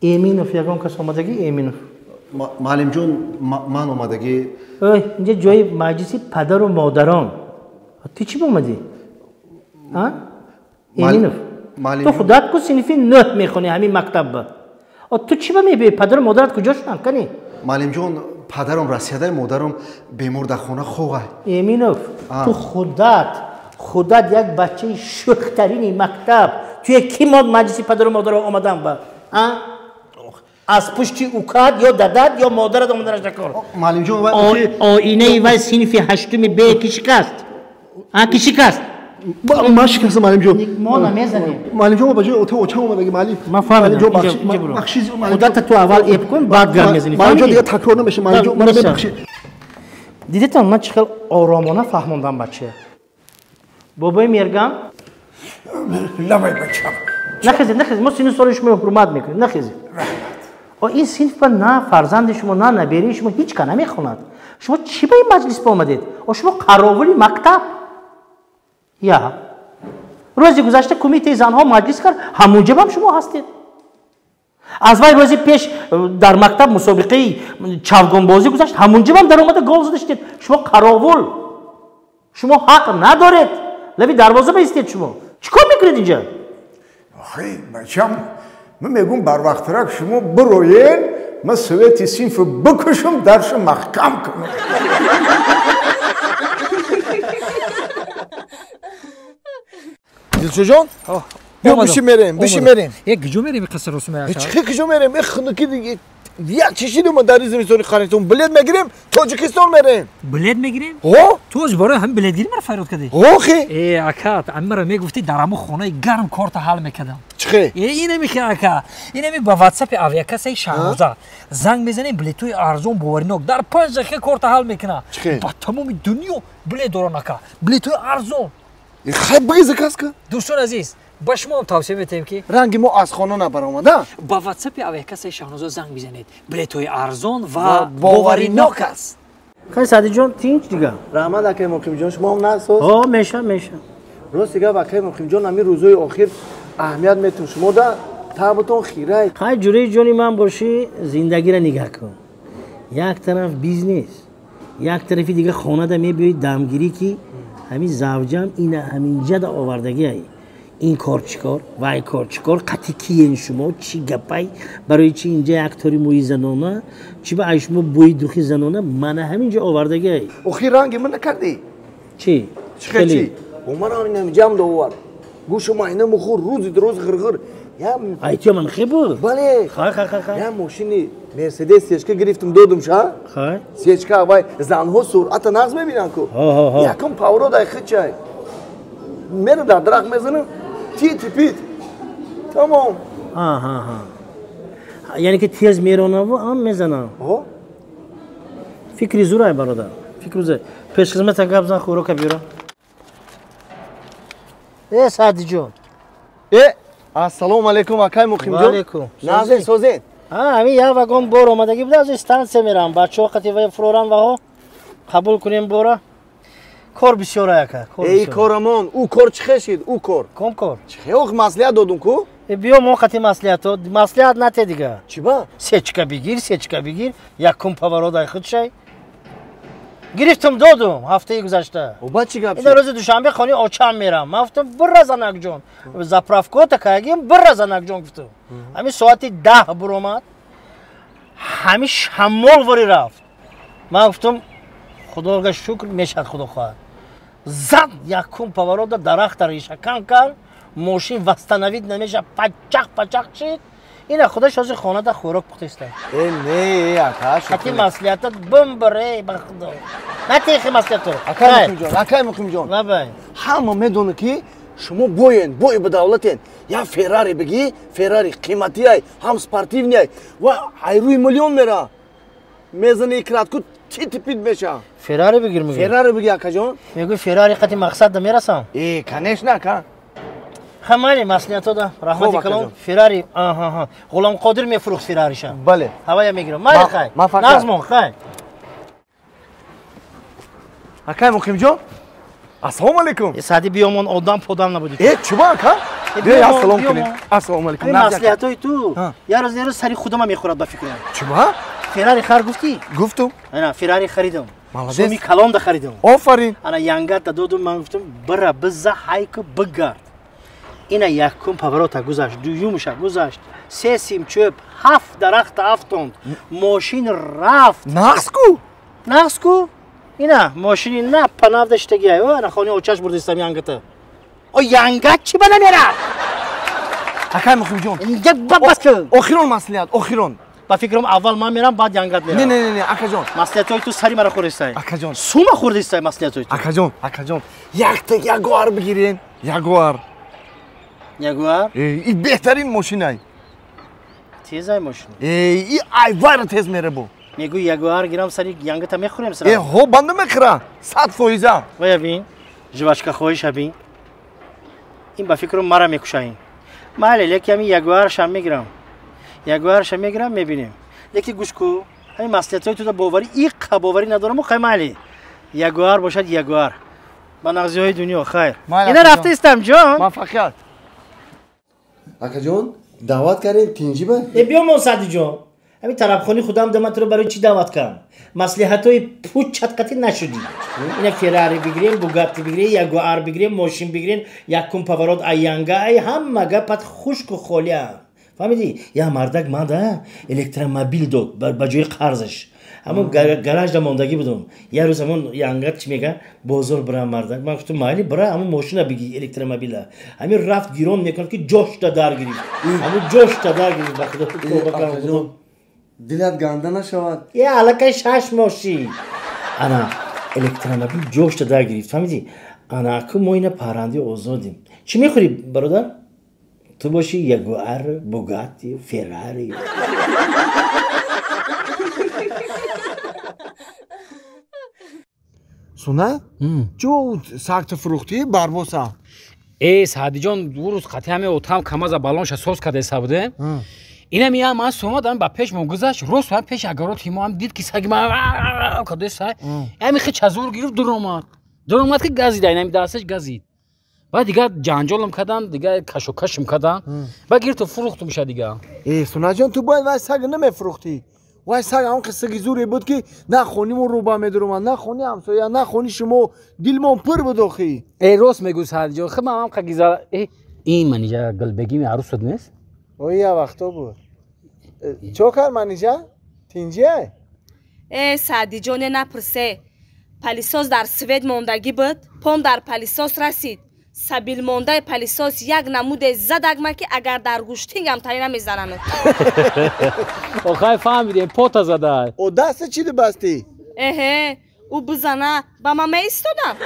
Эминов ягон кас омадагӣ? Эминов муаллимҷон, ман омадагӣ. Инҷа ҷои маҷлиси падару модарон. Ту чӣ омадӣ? Эминов, ту худат ку синфи нӯҳ мехонӣ ҳамин мактабба. Ту чӣ ба мебиёӣ? Падару модарат куҷо шуданд? Кани? Муаллимҷон, падарам Россияда, модарам бемор дар хона ховай. Эминов, ту худат як бачаи шӯхтарини мактаб. Туе ки маҷлиси падару модаро омадан ба? Аз пушти укат ё дадат ё модарат омаданаш дар кор. Муаллимҷон, оинаи вай синфи ҳаштуми бе ки шикаст? Ки шикаст? Ман шикастам, муаллимҷон. Мо намезанем. Муаллимҷон, ба ҷои ота очам омадаги, муаллим. Ман фаҳмидам. Худата ту аввал эб кун, баъд гап мезанӣ. Муаллимҷон, дига такрор намешавад. Муаллимҷон, мана мебахшед. Дидетон, ман чӣ хел оромона фаҳмондам бача. Бобои Мерган? Лабай, бачам. Нахезед, нахезед, мо синну соли шумо ҳурмат мекунем, нахезед. Ин синф ба на фарзанди шумо, на набераи шумо ҳеҷ ка намехонад. Шумо чӣ ба ин маҷлис ба омадед? Шумо қаровули мактаб. Я рӯзи гузашта кумитаи занҳо маҷлис кард, ҳамунҷабам шумо ҳастед. Аз вай рӯзи пеш дар мактаб мусобиқаи чавгонбозӣ гузашт, ҳамунҷабам даромада гол зада шудед. Шумо қаровул, шумо ҳақ надоред лаби дарвоза баистед. Шумо чӣ кор мекунед инҷа? Охи, бачам, ман мегӯм, барвақтрак шумо бироен, ман совети синфро бикушам, даршу маҳкам кунам. Дилшоҷон, биё биши мерем, биши мерем. Э, куҷо мерем, қаср русума? Чӣ куҷо мерем? Э, хунуки диги як чишидум дар зимистони харитон. Билет мегирем, Тоҷикистон мерем. Билет мегирем? Ҳо? Ту аз барои ҳамин билетгирӣ маро фарёд кардӣ? Ҳо, хе. Э, ака, аммаро мегуфтӣ, дар ҳамон хонаи гарм корта ҳал мекардам. Чӣ? Э, инами хе, ака, инами ба ватсапи авиакассаи Шаҳноза занг мезанем, билетҳои арзон боваринок дар 5 дақиқа корта ҳал мекунад. Ба тамоми дунё билет доран, ака, билетҳои арзон. Хай, биги, заказ кун. Дӯстони азиз, ба шумо тавсия метаҳем, ки ранги мо аз хона набаромада ба ватсапи авиакассаи Шаҳноза занг бизанед, билетҳои арзон ва боваринок аст. Хай, Садиҷон, тинч дига? Раҳмат, акаи Муқимҷон, шумо ҳам насоз? Ҳо, меша, меша. Рост дига, акаи Муқимҷон, ҳамин рӯзои охир аҳамият метун, шумо да табутон хирай. Хай, ҷураи ҷони ман бошӣ, зиндагиро нигаҳ кун. Як тараф бизнес, як тарафи дига хонада мебиёи дамгирӣ, ки ҳамин завҷам ина ҳаминҷада овардагиай. Ин кор чӣ кор, вай кор чӣ кор, қати киен шумо, чӣ гапай, барои чи инҷа як тори мӯи занона, чӣ ба ай шумо бӯи духи занона, мана ҳаминҷа овардагиай. Охир ранги ман накардӣ. Чӣ? Чӣ? Омарам инамҷам довар гӯшума ина мухур, рӯзи рӯз ғирғир. Айтиё ман хе буд? Бале. Хай, хай, хай, хай. Я мошини Мерседес сечка гирифтум, додум ша. Хай. Сечка вай занҳо суръата нағз мебинанд ку. Якум поворот ай хичай. Мера дар дарахт мезанам, тити пит. Тамом. Аҳа. Яъне ки тез меронаву ам мезанам. Ҳо. Фикри зурай, бародар. Фикри зур. Пешхизмата гап зан, хӯрока биёра. Э, Саъдиҷон. Э, ассалому алайкум, акай Муқимҷон. Алайкум. Нағзен, созен? Ҳамин як вагон бор омадагӣ буда, аз станция мерам. Бачаҳо қати вай фуроран ваҳо қабул кунем бора. Кор бисёр, ака. Эй, корамон, ӯ кор чӣ хешид, ӯ кор? Ком кор? Чӣ ох, маслиҳат додум ку? Биё, мо қати маслиҳато, маслиҳат нате дига. Чӣ ба? Сечка бигир, сечка бигир, якум поворот ай худшай. Гирифтум, додум ҳафтаи гузашта. Оба, чӣ гап? Ина рӯзи душанбе хони очам мерам. Ман гуфтам, бирра, занакҷон, заправкота каягим, бирра, занакҷон, гуфтум. Ҳамин соати 10 буромад, ҳамин шамол вори рафт. Ман гуфтум, худога шукр, мешавад, худо хоҳад. Зад якум поворота, дарахта решакан кард, мошин восстановить намеша, пачақ пачақ шид. Ина худаш ҳозир хонада хӯрок пухтиста. Э, не, ака. Қати маслиҳатат бимбире, ба худо. Натехи маслиҳатро. Акай Муқимҷон, акай Муқимҷон. Лабай. Ҳама медонад, ки шумо боен, бои ба давлатен. Я Феррари бигӣ, Феррари қиматиай, ҳам спортивный ай ва айрӯи миллион мера. Мезани кратку, тити пит меша. Феррари бигир мегӯ? Феррари бигӣ, акаҷон. Мегӯ, Феррари қати мақсад да мерасам? Э, конечно, ака. Хамали маслиҳатода раҳмати калон. Феррари, аҳа, Ғуломқодир мефурӯхт Феррариша. Бале. Ҳавая мегирам. Майли, хай. Нағзмон, хай. Акай Муқимҷон, ассалому алайкум. Саъди, биёмон, одам подам набудӣ. Э, чуба, ака? Биё ассалом кунем. Ассалому алайкум. Маслиҳатҳои ту як рӯз як рӯз сари худама мехӯрад ба фикрам. Чиба? Феррари хар гуфтӣ? Гуфтум. Ана Феррари харидам. Суми калонда харидам. Офарин. Ана янгата додум, ман гуфтам бира биза ҳайку бигард. Ина якум поворота гузашт, дуюмша гузашт, се сим чӯб, ҳафт дарахта афтонд, мошин рафт. Нағз ку? Нағз ку? Ина мошини на панавда штагиай, ана хони очаш бурдистам янгата. О янгат чӣ ба намерафт? Акай Муқимҷон. Бас кун. Охирон маслиҳат, охирон. Ба фикрам аввал ман мерам, баъд янгат мерам. Не, не, не, не, акаҷон. Маслиҳатҳои ту сари мара хӯрдистай. Акаҷон. Сума хӯрдистай маслиҳатҳои ту. Акаҷон, акаҷон. Якта Ягуар бигирен. Ягуар. Ягуар? И беҳтарин мошинай. Тезай мошин. И айвайра тез мерабо. Мегӯй Ягуар гирам сари янгата мехӯрем сара. Ҳо банда мехӯра. 100%. Вая бин, жвачка хоҳиша бин. Ин ба фикрам мара мекушаин. Майли, леки ҳамин Ягуаршам мегирам. Ягуарша мегирам, мебинем. Леки гӯш ку, ҳамин маслиҳатҳои туда боварӣ, иққа боварӣ надорам, хай майли. Ягуар бошад Ягуар. Ба нағзиҳои дунё хайр. Ина рафта истам ҷон. Муваффақият. Акаҷон, даъват кардем тинҷиба? Биё мо Саъдиҷон. Ҳамин тарабхони худам да ман туро барои чӣ даъват кардам? Маслиҳатҳои пучатқатӣ нашудӣ. Ина Феррари бигирем, Бугатти бигирем, Ягуар бигирем, мошин бигирем, якум поворот аянга, ай ҳама гапат хушку холиам. Фаҳмидӣ? Я мардак мада электромобил дод ба ҷои қарзаш. Ҳамон гаражда мондагӣ будум. Як рӯз ҳамон янгат чӣ мега? Бозор бирам мардак. Ман гуфтам майли бира ҳамон мошина бигӣ электромобила. Ҳамин рафт гирон мекунад ки ҷошта дар гирифт. Ҳамон ҷошта дар гирифт ба худо тавба кардам. Дилат ганда нашавад. Я аллакай 6 мошин. Ана электромобил ҷошта дар гирифт. Фаҳмидӣ? Ана аку мо ина паррандаи озодим. Чӣ мехӯрӣ бародар? Ту бошӣ Ягуар, Бугатти, Феррари. Суна? Чӯ сагта фурӯхтӣ барбоса? Э, Саъдиҷон, ду рӯз қатъи ҳаме отам камаза балонша соз кардеса буде. Инам я ман сомадам ба пеш мо гузашт, рост ҳам пеш агароти мо ҳам дид ки саги ман кардеса. Ҳами хи чазур гирифт дуромад. Дуромад ки газида, инами дасташ газид. Баъд дигар ҷанҷолам кардам, дигар кашокашм кардам. Баъд гирифту фурӯхтумша дигар. Э, Сунаҷон, ту бояд вай саг намефурӯхтӣ. Вай саг ҳамон қиссаги зуре буд ки на хони мо рӯба медуромад, на хони ҳамсоя, на хони шумо. Дилмон пур буд охӣ. Э, рост мегӯ Саъдиҷон, хуб ман ҳам қагиза. Э, ин манижа Гулбегими арӯсат нест? Ой, я вақто буд. Чо кард манижа? Тинҷиай? Э, Саъдиҷоне напурсе. Палисос дар свет мондагӣ буд, пом дар палисос расид. Сабилмондаи палисос як намуде задагма ки агар дар гӯштингам тари намезанам. Охай фаҳмидем, пота задай. О даста чӣ дибастӣ? Эҳе, ӯ бизана ба ман меистодам.